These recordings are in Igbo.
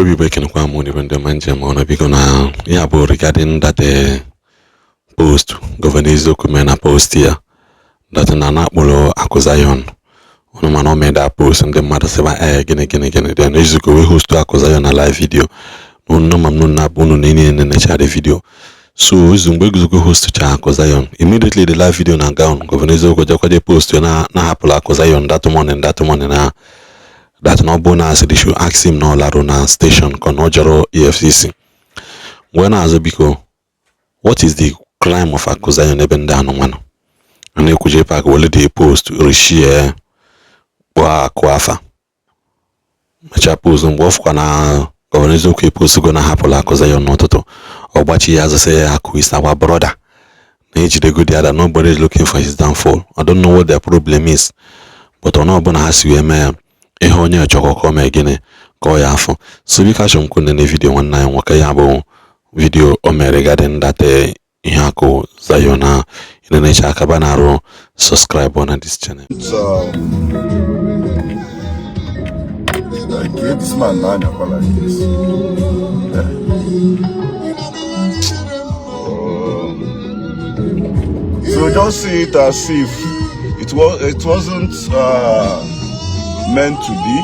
Igbo bụ Igbo, ekenekwa m unu ndị ọma njem ọnụ. Biko, na ya bụ regarding that post Governor Eziokwu mere na post ya that na na-akpụrụ Akụ Zion unu, mana o mee that post, ndị mmadụ sịba ee, gịnị gịnị gịnị. Then Eziokwu wee host Akụ Zion na live video na unu ma m na abụ unu niile na-enecha the video. So izu mgbe Eziokwu host cha Akụ Zion, immediately the live video na gown, Governor Eziokwu jekwaje post ya na na-ahapụrụ Akụ Zion that morning na that na ọ bụ na asị they should ask him na ọ larụ na station ka na ọ jọrọ EFCC wee na-azụ. Biko, what is the crime of Akụ Zion ebe ndị anụmanụ a na-ekwuje park wele the post reshie kpọọ akụ afa mechaa post? Mgbe ọ fụkwa na Governor Eziokwu epostgo na hapụrụ Akụ Zion n'ụtụtụ, ọ gbachi ya azụ sị ya Akụ is our brother, na ejidego the other. Nobody is looking for his downfall. I don't know what their problem is, but ọ ọbụla ha si wee mee ya, ihe onye chọrọ ka o mee, gịnị ka ọ ya afọ. So biko, achọrọ m kwune na video nwanne anyị nwoke, ya bụ video o mere regarding that ihe Akụ Zion na ịna-eche akaba na-arụ. Subscribe na this channel. Like this man now like this. Yeah. So just see it as if it wasn't meant to be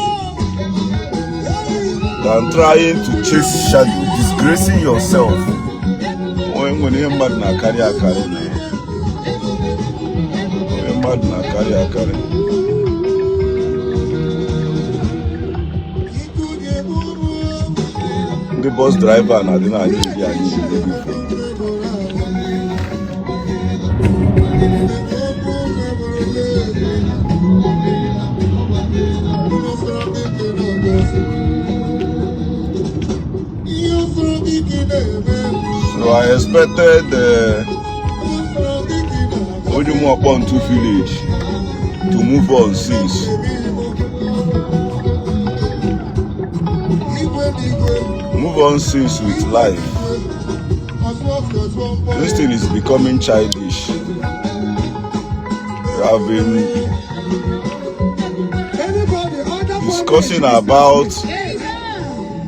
than trying to chase shadow, disgracing yourself. Onye nwere ihe mmadụ na-akarị akarị na onye mmadụ na-akarị akarị. Ndị bus driver na-adị na-anyị iri anyị iri ego ifo. So I expected Ojumokpontu village to move on since. Move on since with life. This thing is becoming childish. We have been discussing about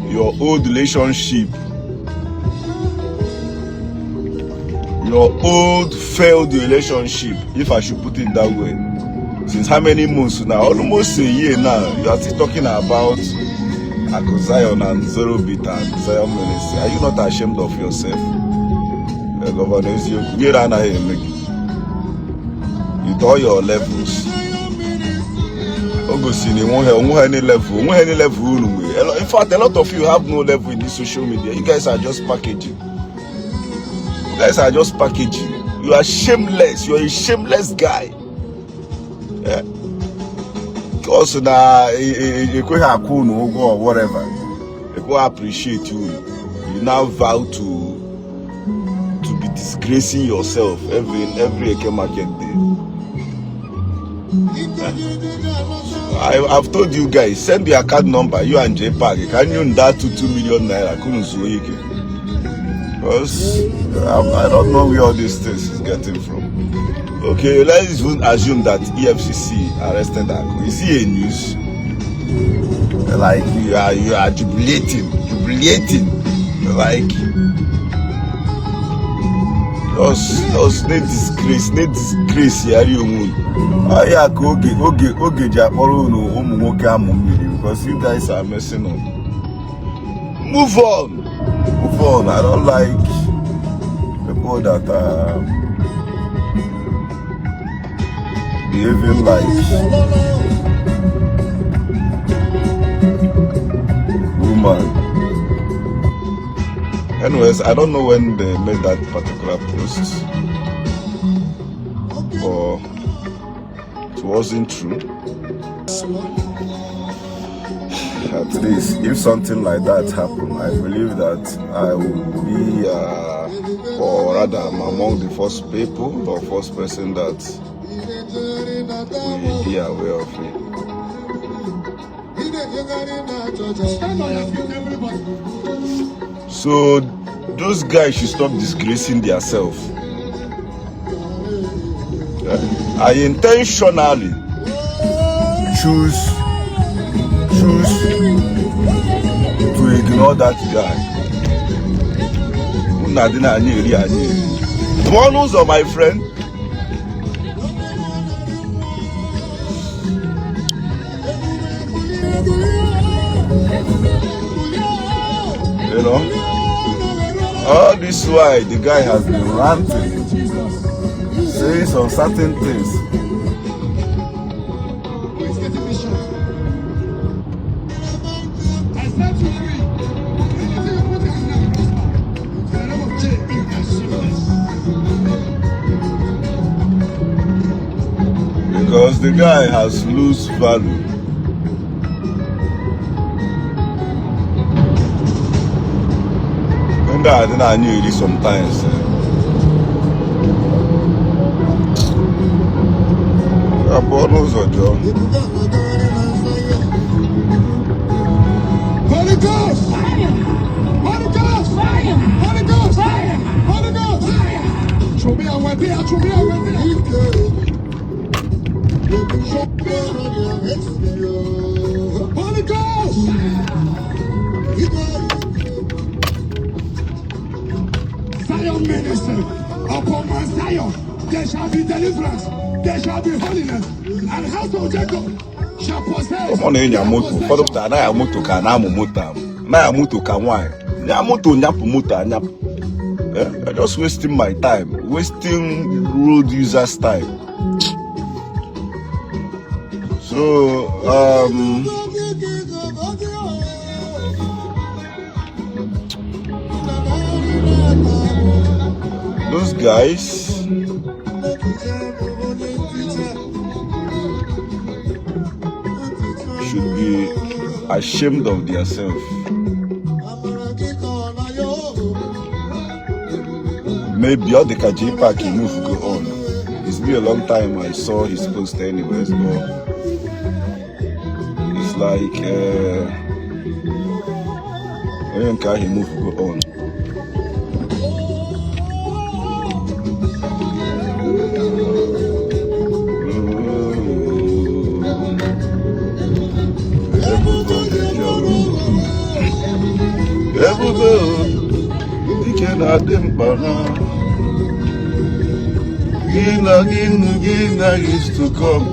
your old relationship, your old failed relationship, if I should put it that way. Since how many months now? Almost a year now. You are still talking about Aku Zion and Zero Bit and Zion Ministry. Are you not ashamed of yourself? Governor Eziokwu, ihere anaghị eme gị with all your levels. O gosi na enweghị onweghị any level, onweghị any level unu nwere. In fact, a lot of you have no level in this social media. You guys are just packaging. You guys are just packaging. You are shameless. You are a shameless guy. Yeah. Because na ekweghị akwụ unu ụgwọ or whatever, ekweghị appreciate unu, you now vow to be disgracing yourself every Eke market day. I've told you guys, send your card number, you and J Park. Can you that to 2 million naira? Couldn't so ike. Because I don't know where all this things is getting from. Okay, let's even assume that EFCC arrested Aku. Is he a news? Like you are jubilating, jubilating, like just na disgrace, na disgrace yari onwe unu. Ọ ya ka oge oge oge ji akpọrọ unu ụmụ nwoke amụ mmiri, because you guys are messing up. Move on, move on. I don't like people that are behaving like woman. Anyways, I don't know when they made that particular post, or it wasn't true. At least if something like that happened, I believe that I would be, or rather, I'm among the first people or first person that will be aware of it. So those guys should stop disgracing themselves. I intentionally choose to Ignore that guy. Unu adị na anyị eri anyị eri. Pụọ n'ụzọ, my friend. You know, all this while the guy has been ranting, saying some certain things. Because the guy has lose value. Ndị a dị na anyị eri sometimes. Abụọ n'ụzọ jụọ. Holy Ghost! Holy Ghost! Holy Ghost! Holy Ghost! Show me how there, show me how there. Show me. Holy Ghost! Zion ministry. Upon Mount Zion, there shall be deliverance, there shall be holiness, and house of Jacob shall possess. Ọ na-enya moto, ụfọdụ pụtara anaghị moto ka na-amụ moto amụ, anaghị moto ka nwaanyị nya moto, nyapụ moto anyapụ. I'm just wasting my time, wasting road users' time. So those guys should be ashamed of themselves. Maybe all the J-Pack he move go on. It's been a long time I saw his post anyways, but it's like onye nke ahụ move go on. Ebube dike na-adị mkpa na gị na gị nụ gị na is to come.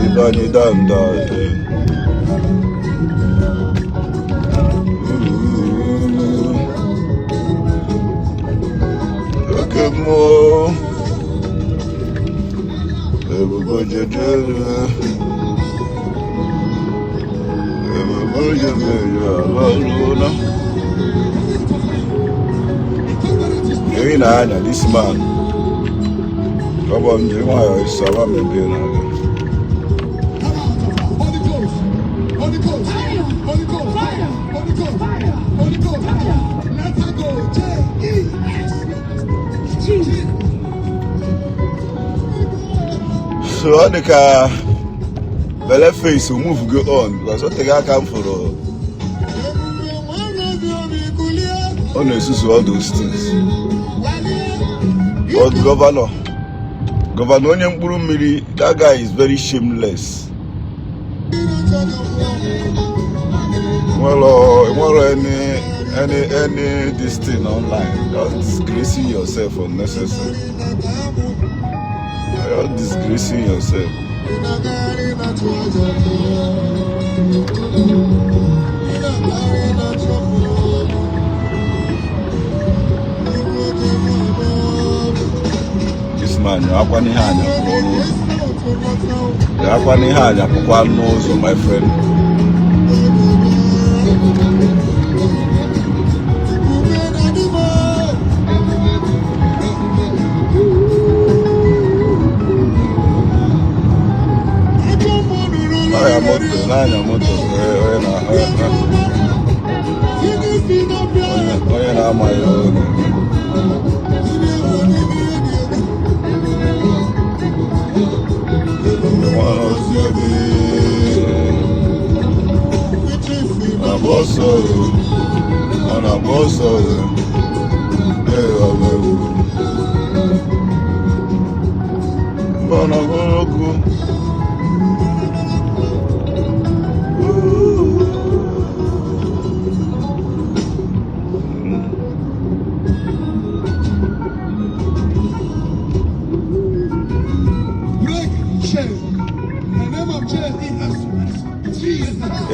Ịbanye danda. Oke mmụọ ebube jejere ebube jejere alọrụla. Eri na-anya this man. Ọ bụ njiri nwayọọ ịsọrọ mebie na-aga. Holy Ghost, Holy Ghost, Holy Ghost, Holy Ghost, Holy Ghost. Let her go. J E S. G. So ọ dị ka belle face move go on because o teghị aka m fụrụ ọ na-esusu all those things. But governor onye mkpụrụ mmiri, that guy is very shameless. Nwere any this thing online, just disgracing yourself unnecessary. Just disgracing yourself. This man, akwa n'ihe anya pụọ n'ụzọ. Akwa n'ihe anya pụkwa n'ụzọ, my friend. N'anya moto, n'anya moto, onye na-amaghị ọ na-eme. Na-agba ọsọ, ọ na-agba ọsọ, ee, ọ bụ egwu. Mba, ọ na-agba ọkụ.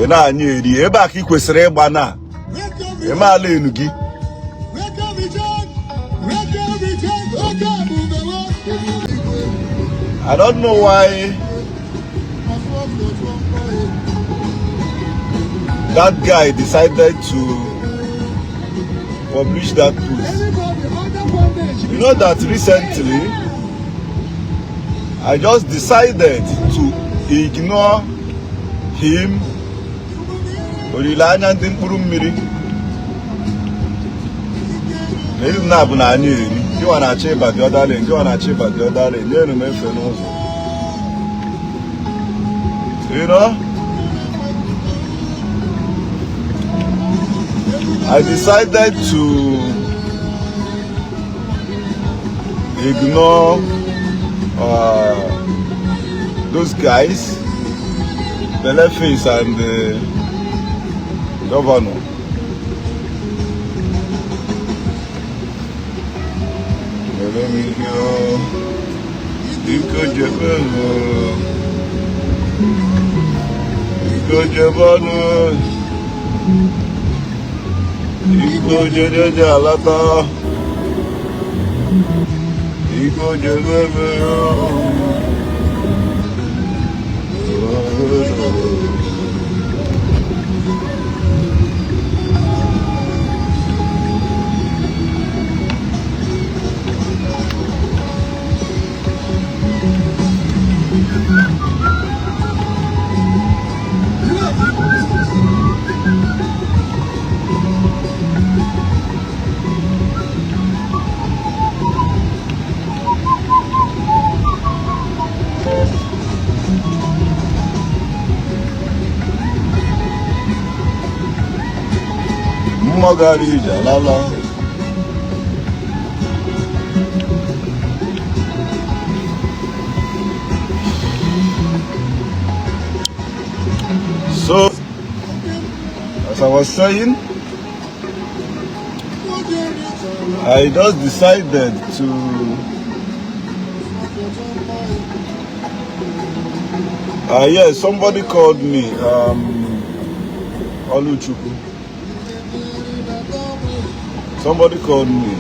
Ị na-anya eri ebe a ka ị kwesịrị ịgba na ịmaala enu gị. I don't know why that guy decided to publish that post. You know that recently I just decided to ignore him. Olileanya ndị mkpụrụ mmiri na elu na-abụ na anya eri gịwa na-achọ ịba the other lane, gịwa na-achọ ịba the other lane, nyere m efe n'ụzọ. You know, I decided to ignore those guys, Beleface and the governor. Mmụọ gara ije alala. So, as I was saying, I just decided to yes, somebody called me, Oluchukwu. Somebody called me.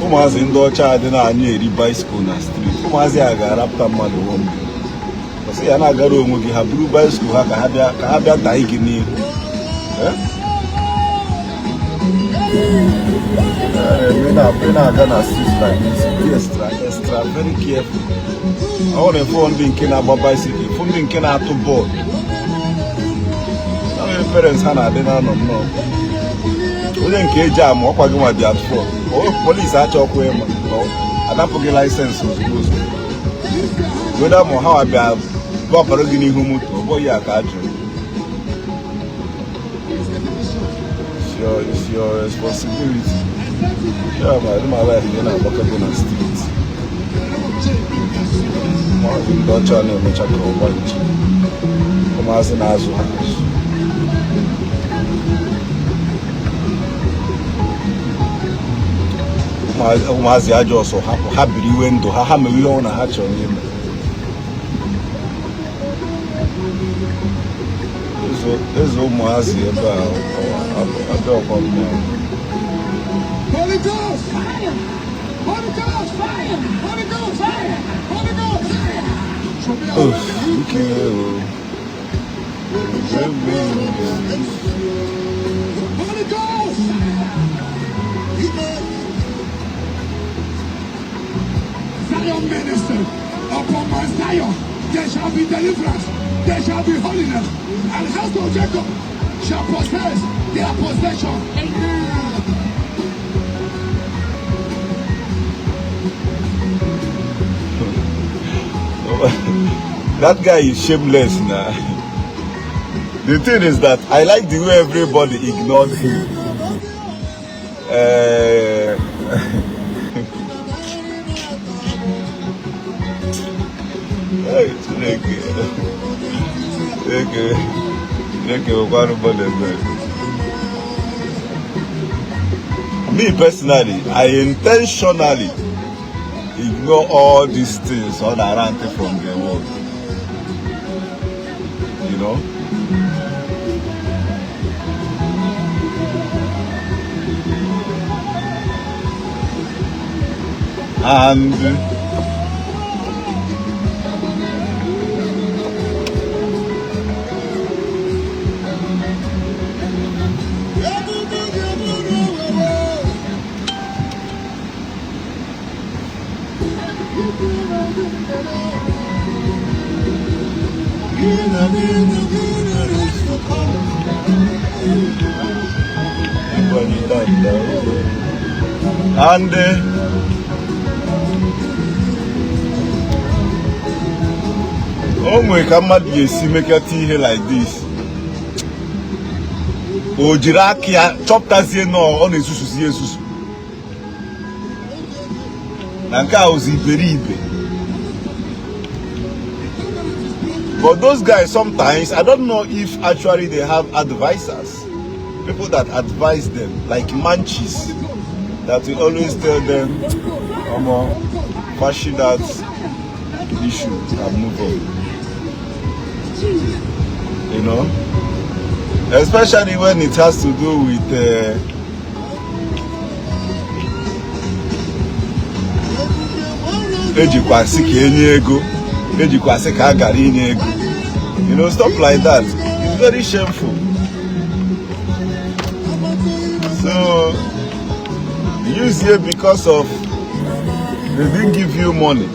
Ụmụazị ndị ọcha adị na-anya eri bicycle na street. Ụmụazị a ga-arapụta mmadụ one day. Ọsị ya na-agara onwe gị, ha buru bicycle ha ka ha bịa taa gị n'ihu. Ị na-aga na street like this, be extra, extra, very careful. Ọ na-efo ndị nke na-agba bicycle, fụ ndị nke na-atụ bọọlụ. Parents ha na-adị na-anọ nnọọ. Onye nke eji ama ọkwa gị nwa dị at fault. Polisi achọkwa ịma, anapụghị laịsensị ozugbo ozugbo. Weda ma ha bịa gbapụrụ gị n'ihu moto, ọ bụghị ya ka a jụrụ. It's your responsibility. Yeah, my life ị na-agbakọta na street. Ụmụazị ndị ọcha na-emecha ka ọgba nche. Ụmụazị na-azụ ha azụ. Ụmụazị ajọ ọsọ hapụ ha biri iwe ndụ ha, ha mere ihe ọ na ha chọrọ ime. Eze ụmụazị ebe a abịa ọkwa mma. Holy Ghost fire! Holy Ghost fire! Holy Ghost fire! Holy Ghost fire! Holy Ghost! Zion ministry, upon Mount Zion there shall be deliverance, there shall be holiness, and house of Jacob shall possess their possession. Amen. That guy is shameless now. The thing is that I like the way everybody ignored him. Me personally, I intentionally ignore all these things on around from the world. Know? And and o nwere ka mmadụ ga-esi mekata ihe like this, o jiri aka ya chọpụtazie na ọ na-esusuzi esusu na nke a ozi iberibe. But those guys, sometimes I don't know if actually they have advisors, people that advise them, like manchis, that will always tell them, "Omo, fashion that issue and move on." Especially when it has to do with ejikwa sị ka enye ego, ejikwa sị ka a gara inye ego, stuff like that. It's very shameful. So use here because of they didn't give you money,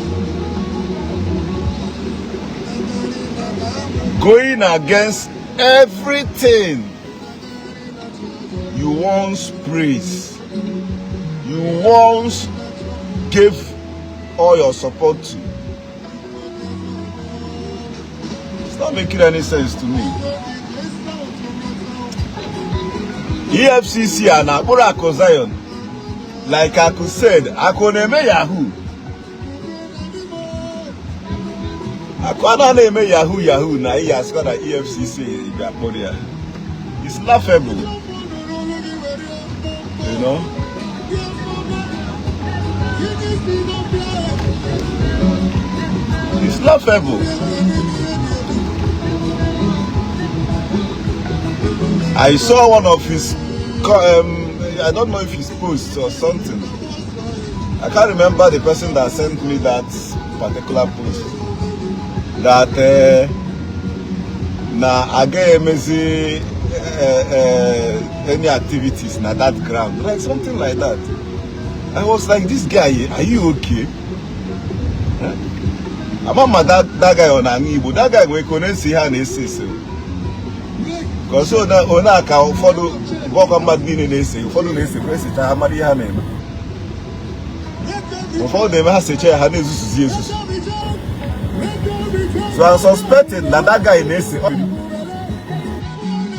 going against everything you once praised, you once gave all your support to. It's not making any sense to me. EFCC a na-akpụrụ Akụ Zion, like Akụ said, Akụ na-eme yahoo. Akụ a na-eme yahoo yahoo na ihe asịkwa na EFCC ga-akpụrụ ya. It's laughable. It's laughable. I saw one of his, I don't know if his posts or something. I can't remember the person that sent me that particular post. That na agaghị emezi any activities na that ground, like something like that. I was like, "This guy, are you okay?" Huh? Ama ma that guy ọ na-aṅụ Igbo, that guy nwere ka ọ na-ese ihe a na-ese ese. Ka ọsọ onye a ka ụfọdụ ọkwa mmadụ niile na-ese, ụfọdụ na-esekwa esecha ha mara ihe ha na-eme. Ụfọdụ na-eme ha secha ya ha na-ezuzuzi ezuzu. So I'm suspecting na that guy na-ese ka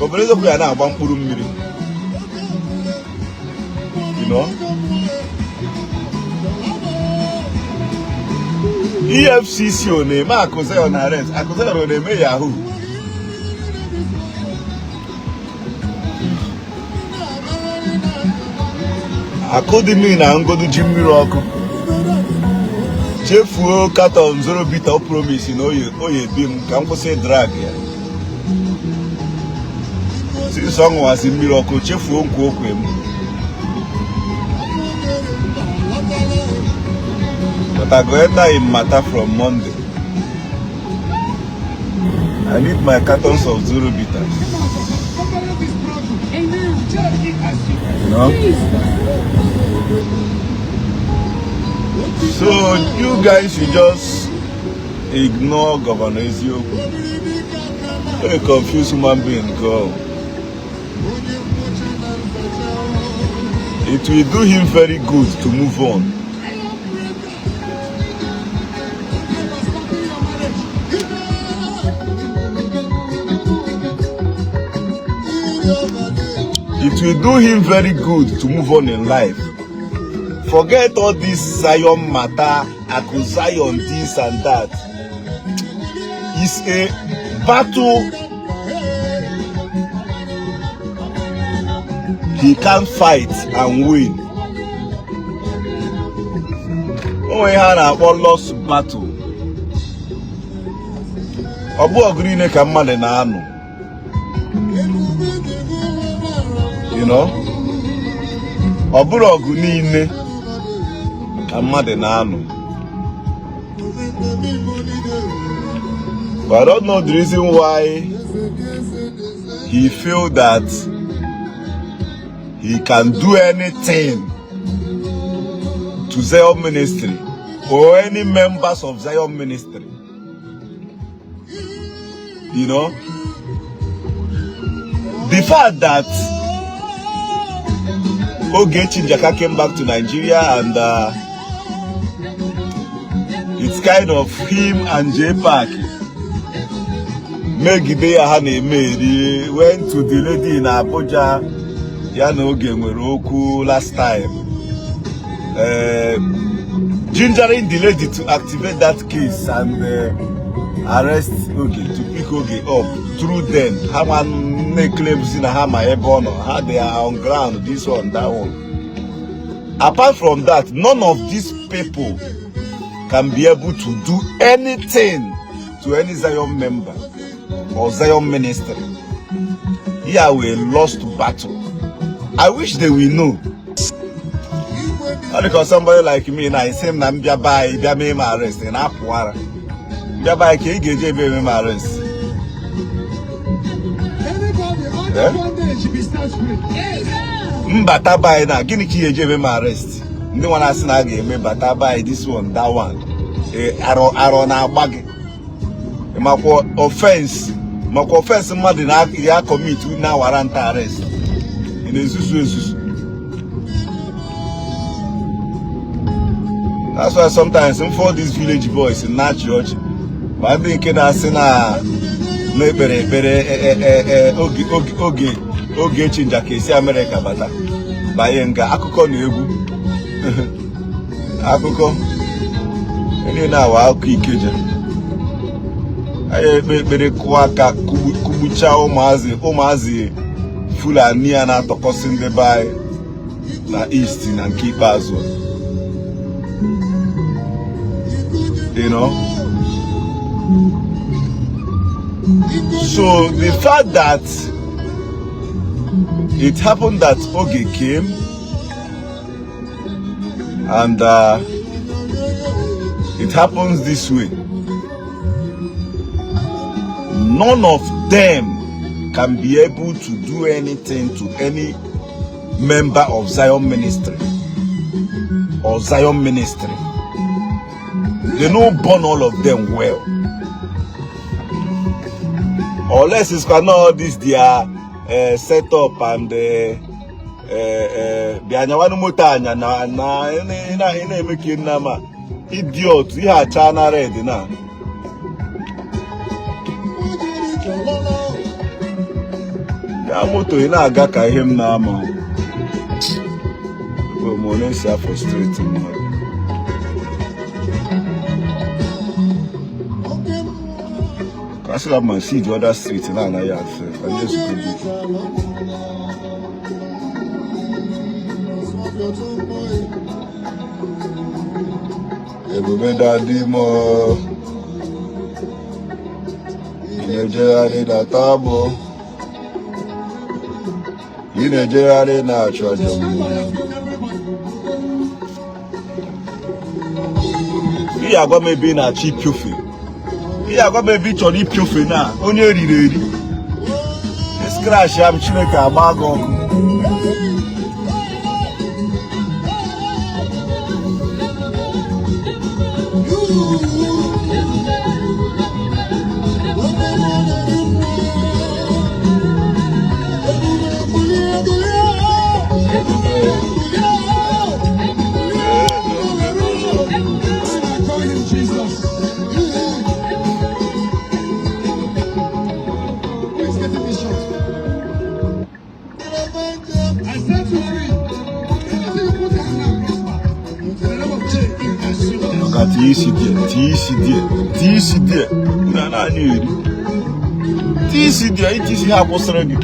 obere eziokwu ya na-agba mkpụrụ mmiri. EFCC ọ na-eme Akụ Zion arrest? Akụ Zion ọ na-eme yahoo? Akụ dị mmiri na ngodu ji mmiri ọkụ chefuo carton Zoro Bitter o promise na oye bi m ka m kwụsị drag ya. Since ọ ṅụwasị mmiri ọkụ chefuo nkwa okwe m. But I go enter in matter from Monday. I need my cartons of Zoro Bitters. You know? So you guys should just ignore Governor Eziokwu. A confused human being go. It will do him very good to move on. It will do him very good to move on in life. Forget all this Zion matter, Aku Zion this and that. It's a battle he can't fight and win. O nwere ihe a na-akpọ lost battle. Ọ bụ ọgụ niile ka mmadụ na-anụ. Ọ bụrọ ọgụ niile ka mmadụ na-anụ. But I don't know the reason why he feel that he can do anything to Zion Ministry or any members of Zion Ministry. The fact that Ogechi Njaka came back to Nigeria and it's kind of him and JPAC megide ya ha na-emeri went to the lady in Abuja ya na Oge nwere okwu last time, gingering the lady to activate that case and arrest Oge, to pick Oge up through them. Ha nwa na-eclaim si na ha ma ebe ọ nọ, ha they are on ground, this one, that one. Apart from that, none of these people can be able to do anything to any Zion member or Zion ministry. Here we lost battle. I wish they will know. Not because somebody like me na isi m na m bịa be anyị bịa mee m arrest na-apụ ara bịa be anyị ka ị ga-eji ebe eme m arrest. Anybody under bondage be set free. M bata be anyị na gịnị ka ị ga-eji eme m arrest? Ndị nwa na-asị na a ga-eme bata be anyị, this one, that one. Arọ arọ na-agba gị makwa offense, makwa offense mmadụ na ya commit na warrant arrest. Ị na-ezuzu ezuzu. That's why sometimes for these village boys na-achị ọchị ma ndị nke na-asị na na-ekpere ekpere oge oge oge Ogechi Njaka esi Amerịka bata banye nga akụkọ na egwu akụkọ ndị na-awa akụkọ Ikeja. Anyị ekpe ekpere kụọ aka kugbuchaa ụmụazị ụmụazị Fulani a na-atọkọsị ndị be anyị na East na nke ikpeazụ. So the fact that it happened that Oge came and it happens this way, none of them can be able to do anything to any member of Zion Ministry or Zion Ministry. They no born all of them well. Unless it's not all this their setup and bịa nyawanụ moto anya na na ị na-eme ka nna ma idiot ihe acha na red na ya moto ị na-aga ka ihe m na-ama bụ m na-esi afọ street mmadụ. Ka sị ma see the other street na anaghị asị ka ndị ezute biko. Ebube daddy m ị na-ejegharị na tabụ ị na-ejegharị na-achụ aja mmụọ. Ị agwa m ebe ị na-achọ ipiofe, ị agwa m ebe ị chọrọ ipiofe na onye eriri eri scratch ya m Chineke agba gị ọkụ. I call him Jesus. Who is getting me shot? I set you free. Anything you put your hand now, prosper. In the name of J-E-S-U-S. Maka tie isi die, tie isi die, tie isi die na naanị eri tie isi die iti isi ha kwụsịrị gị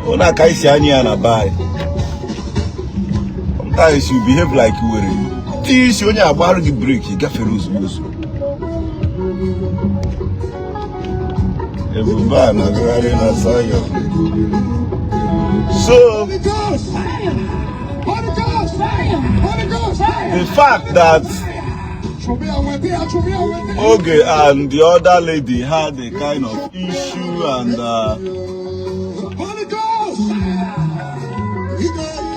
ụna aka isi anya ya na be anyị. Sometimes you behave like were tie isi onye agbarụ gị brake gafere ozugbo ozugbo. Ebube a na-agagharị na Zion. So Holy Ghost! Holy Ghost! Holy Ghost! the fact that Oge and the other lady had a kind of issue and Holy Ghost!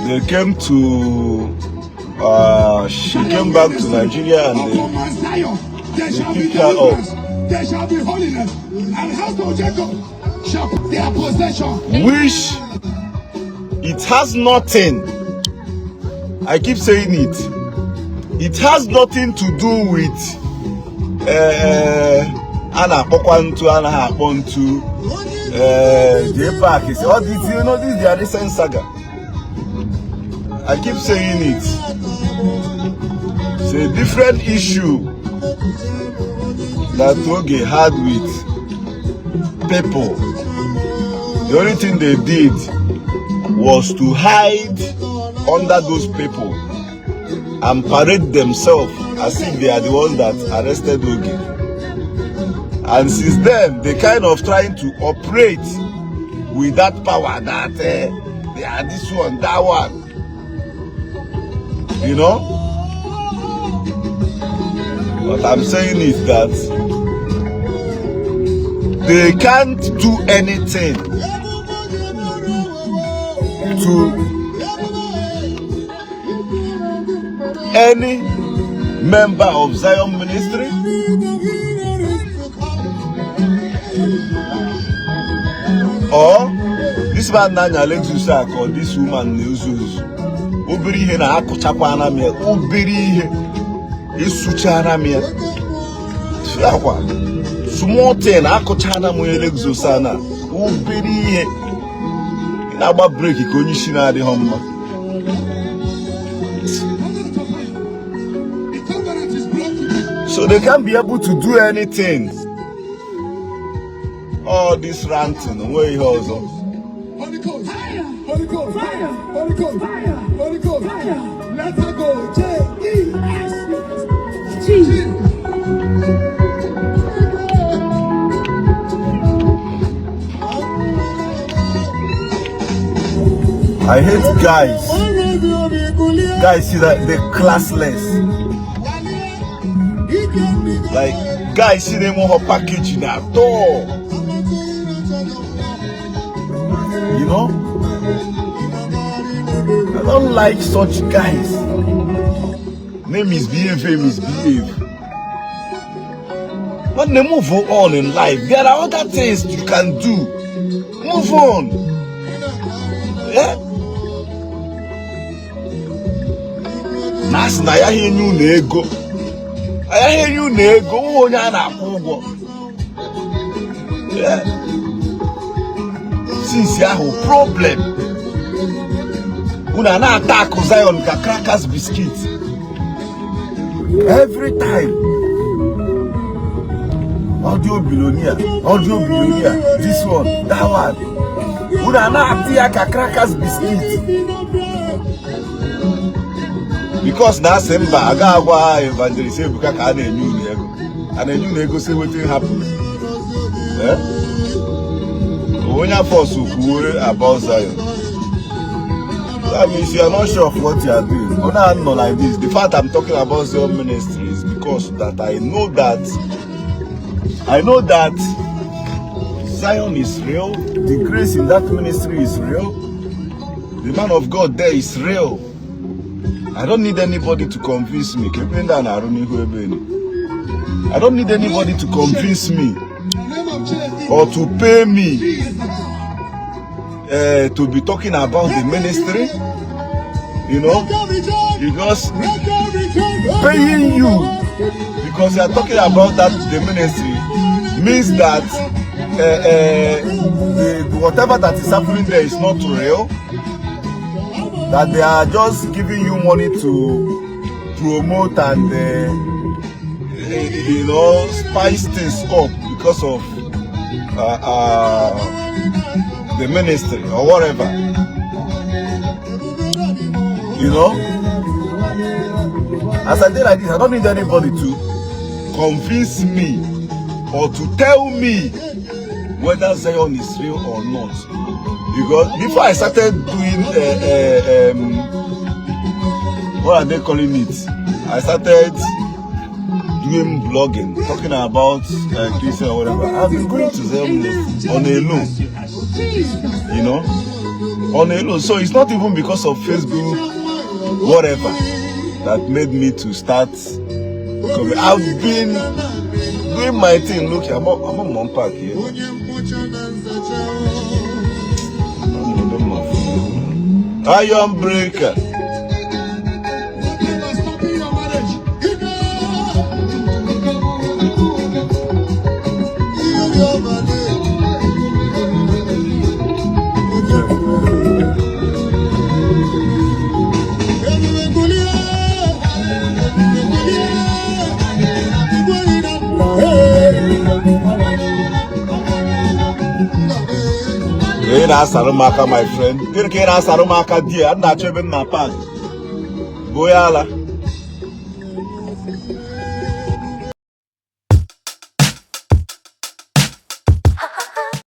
they came to she came back to Nigeria and Upon Mount Zion, there they shall be picked her up. deliverance, there shall be holiness, and house of Jacob shall put their possession. Which it has nothing, I keep saying it, it has nothing to do with a na-akpọkwa ntu, anaghị akpọ ntu, JPAC, all this, you know, this is their recent saga. I keep saying it, it's a different issue that Oge had with people. The only thing they did was to hide under those people and parade themselves as if they are the ones that arrested Oge. And since then, they kind of trying to operate with that power that they are this one, that one. You know? What I'm saying is that they can't do anything to any member of Zion Ministry or this man na-anya Lexus a ka this woman na-ezu ezu. Obere ihe na-akụchakwana m ya, obere ihe esuchara m ya akwa, small thing akụchana m onye Lexus a na obere ihe ị na-agba brake ka onye isi na-adịghị mma. The covenant is broken. So they can't be able to do anything. All this ranting, onwe ihe ọzọ. Holy Ghost! Holy Ghost! Holy Ghost! Holy Ghost! Let her go. J E S G. I hate guys. Guys, see that they're classless. Like, guys, see them want packaging at all. You know? I don't like such guys. Name misbehave, misbehave. But they move on in life. There are other things you can do. Move on. Yeah? Na asị na ya enye unu ego. Ayaghị enye unu ego, nwa onye a na-akwụ ụgwọ. Yeah. Since ahụ problem. Unu a na-ata akụ Zion ka crackers biscuit. Every time. Audio billionaire, audio billionaire, this one, that one. Unu a na-ata ya ka crackers biscuit. Because na asị mba aga agwa Evangelist Ebuka ka a na-enye unu ego. A na-enye unu ego say wetin happen. Eh? Onye afọ kwuo about Zion. That means you are not sure of what you are doing. When I know like this, the fact I'm talking about Zion Ministry is because that I know that Zion is real. The grace in that ministry is real. The man of God there is real. I don't need anybody to convince me. I don't need anybody to convince me or to pay me to be talking about the ministry, you know, because paying you because you are talking about that the ministry means that whatever that is happening there is not real, that they are just giving you money to promote and you know, spice things up because of the ministry or whatever, you know. As I did like this, I don't need anybody to convince me or to tell me Whether Zion is real or not. Because before I started doing, what are they calling it? I started doing blogging, talking about Christian or whatever. I've been going to Zion Ministry on a low, on a low. So it's not even because of Facebook, whatever, that made me to start coming. I've been doing my thing. Look, I'm on Mount Park here. I'm on my Iron Breaker. Whatever stopping your marriage, you know. Ka ị na-asara m aka, my friend? Gịnị ka ị na-asara m aka di ya? M na-achọ ebe m na park bụ onye ala.